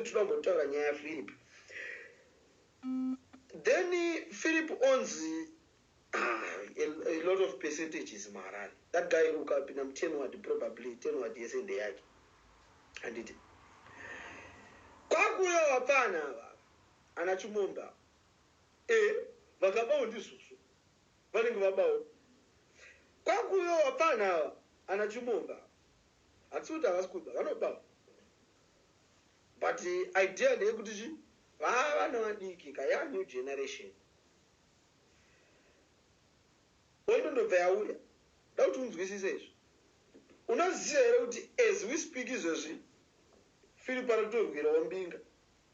Toda kumbotaura nyaya yaPhilip. Then Philip owns a lot of percentages muHarare. That guy ukapinda mu10 ward, probably 10 ward yese ndeyake, handiti? Kwakuyo vapfana ava ana Chimomba vakabawo, ndizvozvo vanenge vabawo. Kwakuyo vapfana ava ana Chimomba, hatisi kuti havasi kuba, vanobawo, but idea ndeyekuti chi vava vana vadiki kaya, new generation. Hondo ndobva yauya. Da kuti unzwisise izvi. Unoziva here kuti as we speak izvezvi Philip ari kutorwirawo mbinga?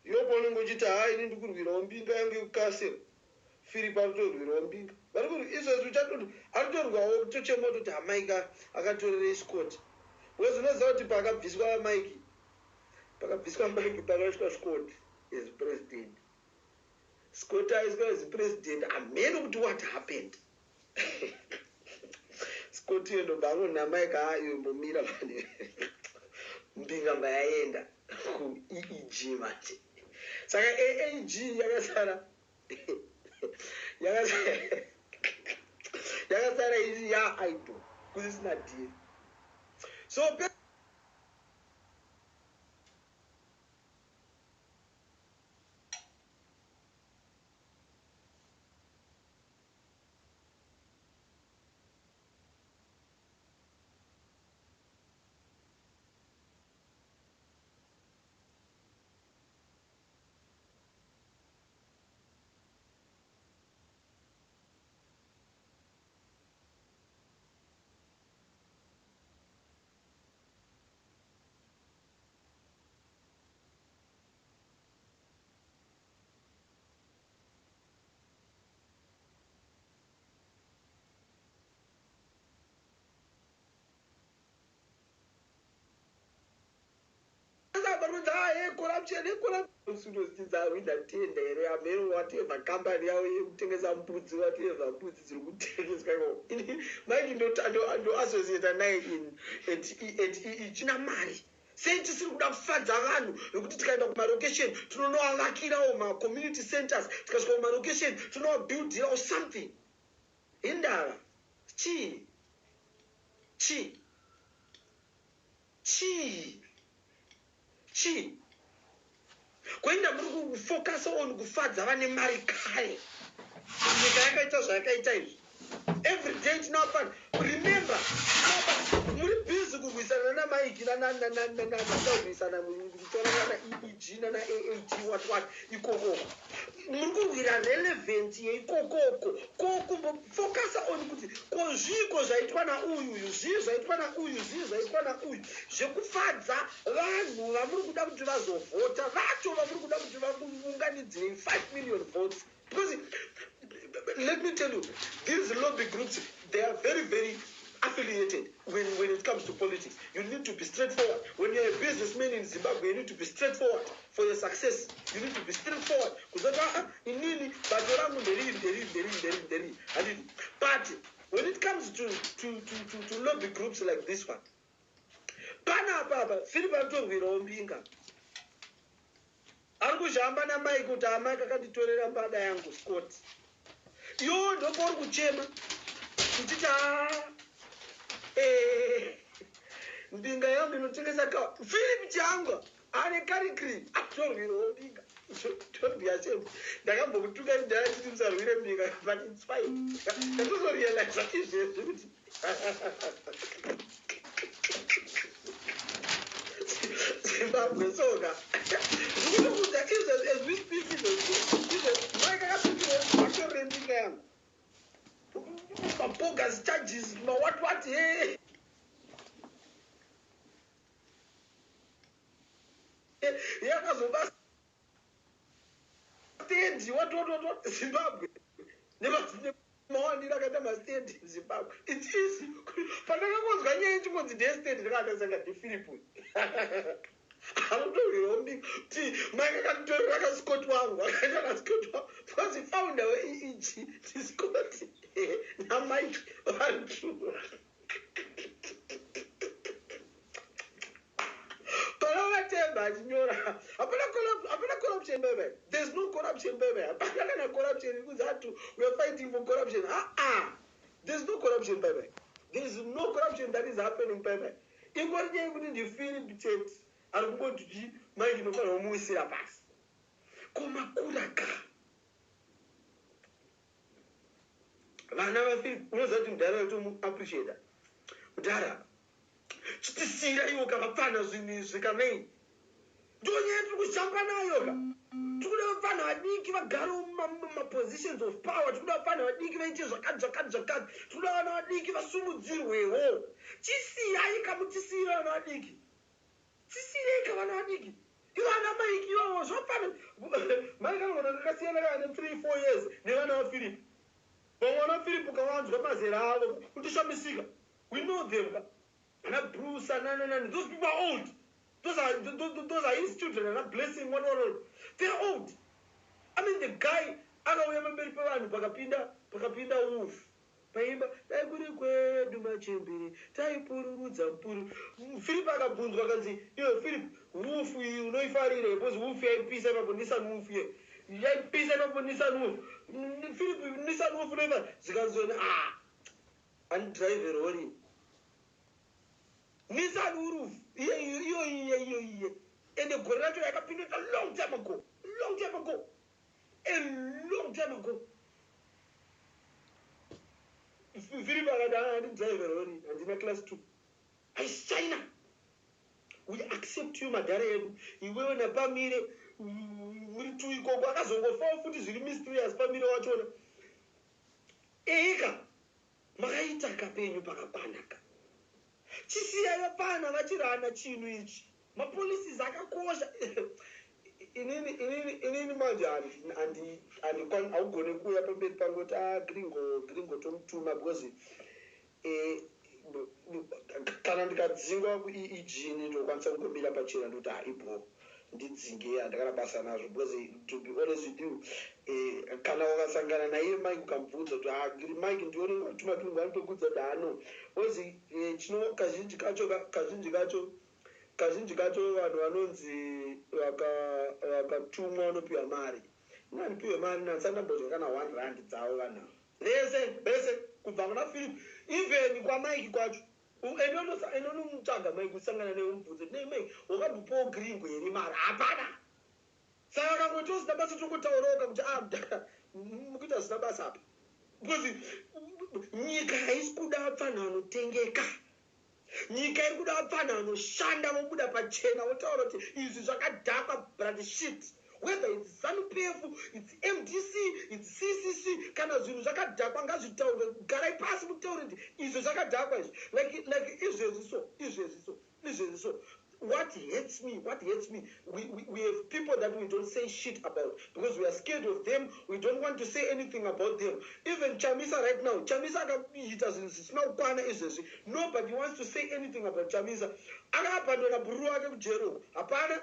Iwo paunenge uchiti, "Ha, ini ndikurwirawo mbinga yangu yekukasira," Philip ari kutorwirawo mbinga. Vari izvezvi uchatoti ari kutorwawo, kutochema kutoti haMike akatorerei Scott, because unoziva kuti pakabviswa Mike, pakabviswa Mike, pakaiswa Scott as president. Scott aiswa as president, hameno kuti what happened. Scott iyo ndobva angoni naMike, "Ayo, imbomira pane mbinga." Mba yaenda kuEEG manje. Saka AAG yakasara iri yaidle, kusisina deal. So corruption, corruption. Tenda here, ameno, whatever company yavo yekutengesa mbudzi, whatever mbudzi dziri kutengeswa ikoko. Mike ndoassociata naye in at ichina mari. Sei tisiri kuda kufadza vanhu vekuti tikaenda kumarokesheni tinonovavakirawo macommunity centers, tikasvika kumarokesheni tinovabuildirawo something? Indava chii, chii, chii, chii? Kuenda muri kufocus on kufadza vane mari kare. Nyika yakaita zvayakaita izvi, every day tinavafana. Remember, muri busy kurwisana naMike, kurwisana kutora nana EEG, nana AAG, what what ikokoko. Muri kurwira relevance yeikokoko. Ko kumbofocasa on kuti ko zviiko zvaitwa nauyuyu, zvii zvaitwa nauyu, zvii zvaitwa nauyu, zvekufadza vanhu vamuri kuda kuti vazovhota vacho, vamuri kuda kuti vaunganidzirei 5 million votes? Because let me tell you, these lobby groups, they are very, very affiliated. When it comes to politics, you need to be straightforward. When you're a businessman in Zimbabwe, you need to be straightforward for your success. You need to be straightforward kuzoti, "Aa, inini bato rangu nderiri, nderiri, nderiri, nderiri, nderiri," handiti? But when it comes to lobby groups like this one panapa apa, Philip anotorwirawo mbinga. Ari kuzhamba naMike kuti aMike akanditorera mbada yangu Scott. Iwowo ndopauri kuchema uchiti, "A, mbinga yangu inotengesa kawa." Philip Chiyangwa ane karikri atorwirawo mbinga. Don't be ashamed. Ndakambokutuka kudhara chiti musarwire mbinga, but it's fine. Ndatozorealiza izvezvi kuti Zimbabwe soka ndikutokuudza izvezvi, as we speak izvezvi, izvezvi Mike akapindira mbinga yangu, mabogus charges, mawhat what, he yakazoba stendi, what what what what. Zimbabwe nemawandiro akaita mastendi, Zimbabwe, it's easy. Pandakangonzwa nyaya ichingonzi ndestendi, ndakandasanga ndiPhilip anotorwirawo mbinga kuti Mike akanditorera kaScott wangu, akaita naScott wangu, because founder weEEG ndiScott naMike vantu. Pana Vatemba achinyora, hapana. corruption bebe. There's no corruption bebe. Hapana kana corruption iri kunzi atu we are fighting for corruption. Aa, there's no corruption bebe. There is no corruption that is happening bebe. Ingori nyaya yekuti ndiPhilip chete ari kungoti chi Mike inofanira kumuwisira pasi. Komakura ka vana vaPhilip, unoziva kuti mudhara wetomuappreciata mudhara, chitisiyira iwo kavapfana zvinhu izvi kanei. Ndonyaya tiri kushamba nayo ka. Tiri kuda vapfana vadiki vagarewo mumapositions of power. Tiri kuda vapfana vadiki vaite zvakati zvakati zvakati. Tiri kuda vana vadiki vasumudzirwewo. Chisiyai kamutisiyira vana vadiki, chisiyirei ka vana vadiki ivo. Ana Mike ivavo zvapfana. Mike anogona kakasiyana kana ne3 4 years nevana vaPhilip. Vamwe vana Philip ukavanzwa mazera avo kutoshamisika. We know them ka, ana Bruce, anananani. Those people are old. Those are his children, ana Blessing, what. They are old. I mean, the guy akauya pamberi pevanhu pakapinda wolf paimba, "Dai kuri kwedu machembere taipururudza mupuru." Philip akabvunzwa akanzi, "Iwe Philip, wolf iyi unoifarire?" Because wolf yaipisa ipapo, Nissan Wolf ye yaipisa ipapo, Nissan Wolf. "Philip, Nissan Wolf unoifarira?" Zikanzoni, "Ah, andidrive rori Nissan Wolf iyo iyo iye iyo iye." Ende gore racho yakapinda a long time ago, long time ago, a long time ago. Philip akati, "Handidrive rori, handina class 2." Aishaina. We accept you, madhara edu, iwewe napamire muri tu ikoko. Akazongofawo futi zviri mysterious pamire wachona. Eika makaita kapenyu pakakwanaka. Chisiyai vapana vachirana chinhu ichi. Mapolicies akakosha. Inini manje haugone kuuya pamberi pangu kuti a Gringo, Gringo tomutuma, because kana ndikadzingwa kuEEG, ndokwanisa kungomira pachena ndoti haibo, ndidzinge, handakana basa nazvo. Because to be honest with you, kana ukasangana naiye Mike ukamubvunza kuti, "Ah, Mike, ndione watuma Gringo?" anotokudza kuti hano, because chino kazhinji kacho vanhu vanonzi vakatumwa vanopiwa mari. Inanipiwe mari nansandambodya kana R1 dzavo vanhu ava vese vese, kubva kuna Philip even kwaMike kwacho. Enonomutsvaga Mike, usangana naye, umubvunze, "Nei Mike, wakambopawo Gringo here mari?" Hapana. Saka kangoti usina basa, tongotaurawoka kuti, "Ah, mukuita zvisina basa apa," because nyika haisi kuda vapfana vanotengeka. Nyika iri kuda vapfana vanoshanda, vobuda pachena votaura kuti izvi zvakadhakwa, bloody shit. Whether it's ZANU PF, it's MDC, it's CCC, kana zvinhu zvakadhakwa ngazvitaurwe. Garai pasi mutaure kuti izvi zvakadhakwa izvi. Like izvezvi so, izvezvi so, izvezvi so, what hurts me, what hurts me, we have people that we don't say shit about because we are scared of them. We don't want to say anything about them. Even Chamisa right now, Chamisa akaita zvinhu zvisina kukwana izvezvi. Nobody wants to say anything about Chamisa. Akaabhandona bhururu wake kujero. Hapana,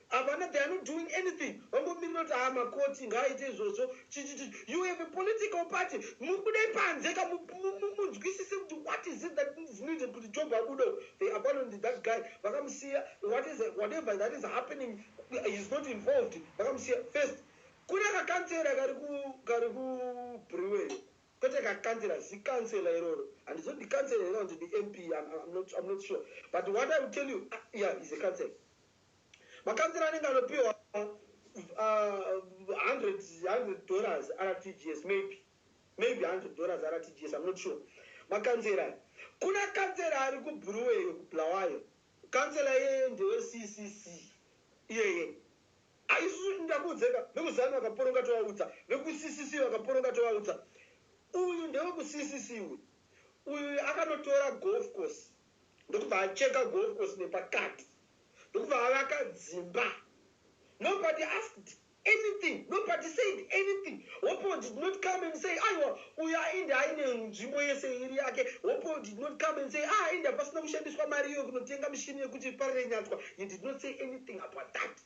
hapana. They are not doing anything. Vangomirira kuti ha makoti ngaaite izvozvo chichichi. You have a political party. Mubude panze ka munzwisise kuti what is it that is needed kuti Job abude. They abandoned that guy, vakamusiya. Whatever that is happening, he is not involved. Vakamusiya. First kune kakansela kari kuBulawayo, kwete kakansela, zikansela iroro. Handizoti kansela iroro ndi MP. I'm not sure, but what I will tell you, yeah, is a councillor. Makansela anenge anopiwa $100 RTGS, maybe $100 RTGS, I'm not sure. Makansela, kuna kansela ari kuBulawayo, kuBulawayo, kansela iyeye ndeweCCC iyeye. Aisusu ndakuudzeka, vekuZANU vakaporonga tovaudza, vekuCCC vakaporonga tovaudza. Uyu ndewekuCCC uyu. Uyu akanotora golf course, ndokubva acheka golf course nepakati, ndokubva avaka dzimba. Nobody asked anything, nobody said anything. Hopo did not come and say, "Aiwa, uyu ainde aine nzvimbo yese iri yake." Hopo did not come and say, "Ah, ainde pasina kushandiswa mari iyo kunotenga mishini yekuti Parirenyatwa." He did not say anything about that.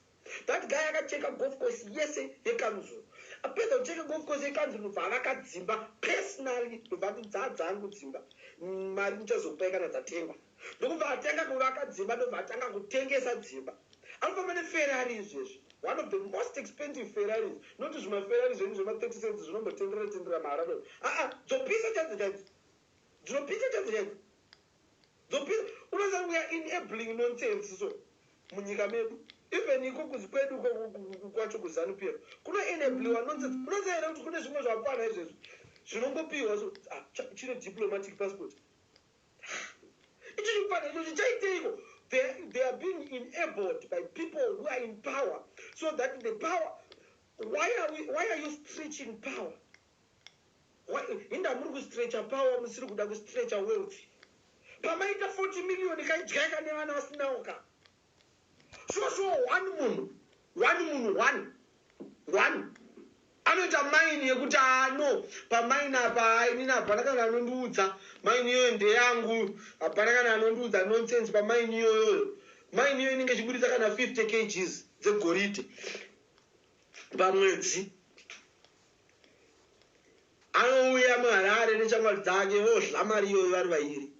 That guy akacheka golf course yese yekanzuro. Apedza kucheka golf course yekanzuro, ndobva avaka dzimba personally, ndobva ati, "Dzadzangu dzimba, mari ndichazokupai kana dzatengwa." Ndokubva atanga kuvaka dzimba, ndobva atanga kutengesa dzimba. Anofamba neFerrari izvezvi. One of the most expensive Ferraris, not zvimaFerrari zvenyu zvema-30 cents zvinombotenderera tendera mahara. Aa, dzopisa chadzo chadzo, dzinopisa chadzo chadzo, dzopisa. Unoziva, we are enabling nonsense. So munyika medu, even iko kuzi kwedu kwacho kuZANU PF, kunoenabliwa nonsense. Unoziva here kuti kune zvimwe zvapana izvezvo zvinongopiwa? So ah, chine diplomatic passport icho chipana icho chichaiteiko? They are being enabled by people who are in power, so that the power, why are you stretching power? Hinda muri kustretcha power, musiri kuda kustretcha wealth. Pamaita 40 million kaidyaika nevana vasinawo ka. Sure sure, one munhu, one munhu, one one anoita mine yekuti ano pamine apa, inini hapana kana anondiudza, mine iyoyo ndeyangu, hapana kana anondiudza nonsense pamine iyoyoyo. Mine iyoyo inenge ichibudisa kana 50 kgs dzegoridhe pamwedzi. Anouya muHarare neshamwari dzake, vodla mari iyoyo vari vairi.